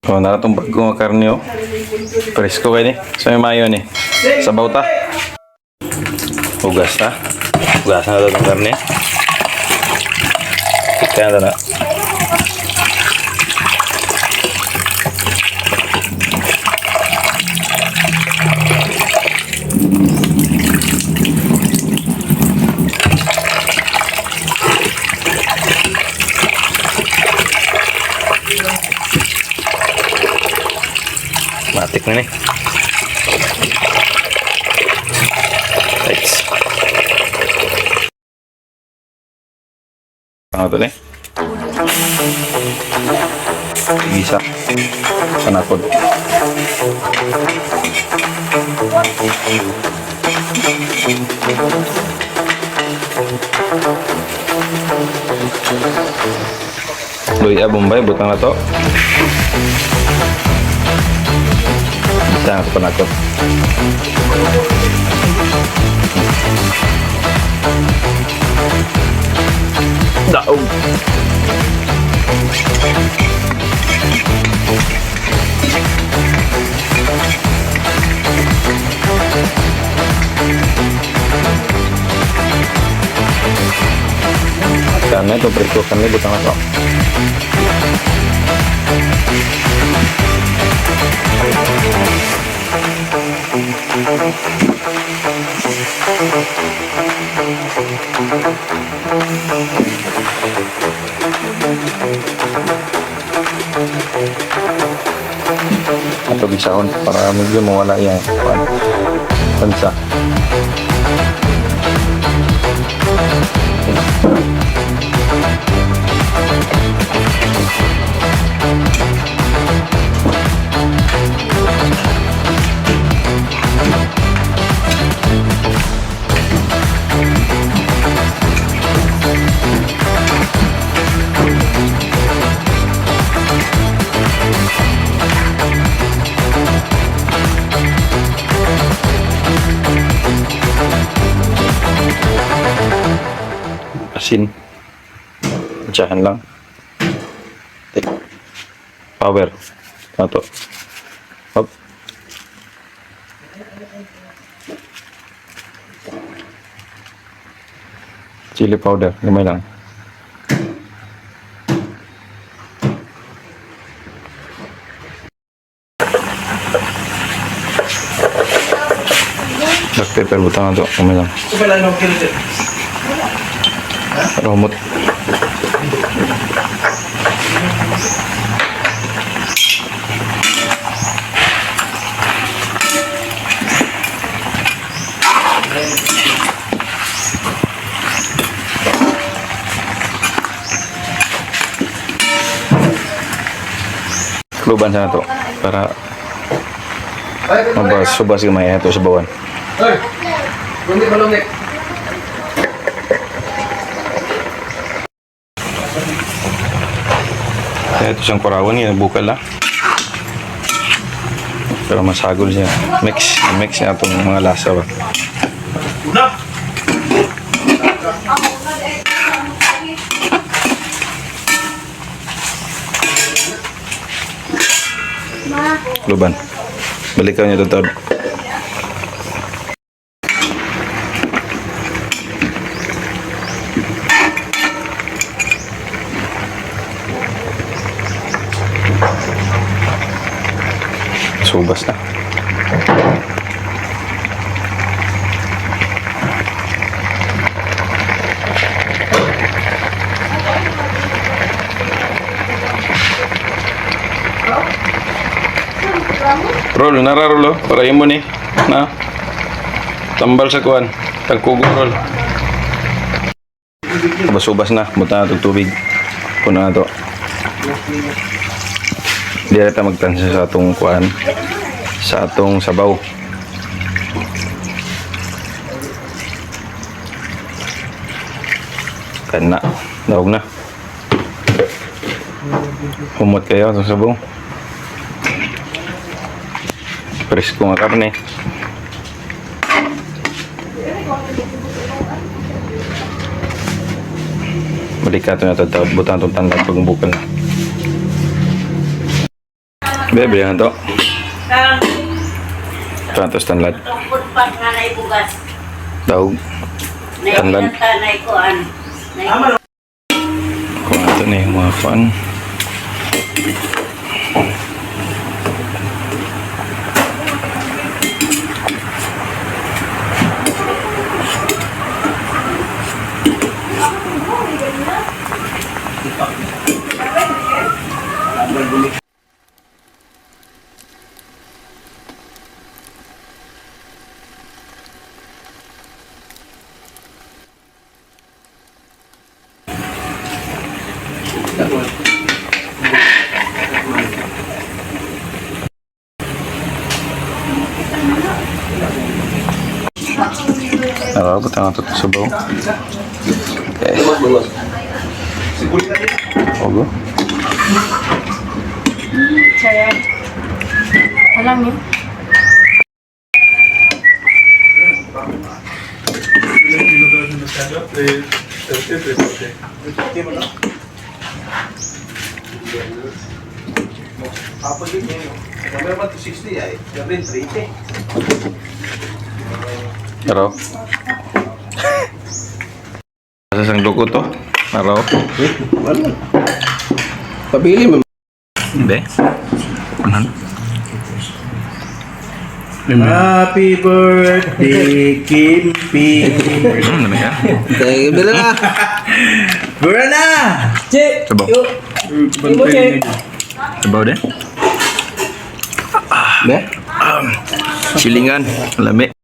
Oh, nara tong bago nga karne oh. Presko kay ni. Sa may mayo ni. Sabaw ta. Hugas na. Hugas na itong karne. Kaya na na. Matik na ni. Right. Ano to ni? Gisa. Panakod. Luya Bombay, butang na to. Gisa na to panakot. Daog. Karne to presko karne butang na to. Ato gisahon para medyo mawala yung kuan. Pansa. Asin. Tsahan lang. Take. Power. Ato. Hop. Chili powder. Gamay lang. Black pepper butang na to. Gamay lang. Romot. Kluban sana to para mabas-subas gamay ito sa bawan. Hoy! Lundi ba lundi? Kaya ito siyang kurawan niya, bukal lah. Pero masagol siya. Mix, mix niya itong mga lasa ba. Una! Luban. Balikan niya ito, Tod. Subas na. Roll, nara roll oh. Para imo ni. Na. Tambal sa kuan. Tagkugo roll. Subas na. Buta na itong tubig. Puno na to. Di na ta magtansya sa atong kuan. Sa atong sabaw. Kana. Daog na. Humot kayo sa sabaw. Presko nga karne. Balik ka ito na ito. Butan itong tandag pag bukal na. Bebe, yan to. Kang Tantos tanlad. tungkod pa nga na ibugas. Daog. Tanlad. Naipinata na ikuan. Tama. Kung ato na yung mga kuan. Araw, butang ato ito sabaw. Okay. Ogo. Sarap. Alam yun. Tapos yun yun. Meron ba 260 ay? Gabriel, 380. Araw. Asa sang duko to? Araw. Wala. Pabili mo. Hindi. Ano? Happy birthday, Kimpi. Dami ka. Bila na. Bila na! Sabaw. Sabaw din. Be? Silingan. Lami.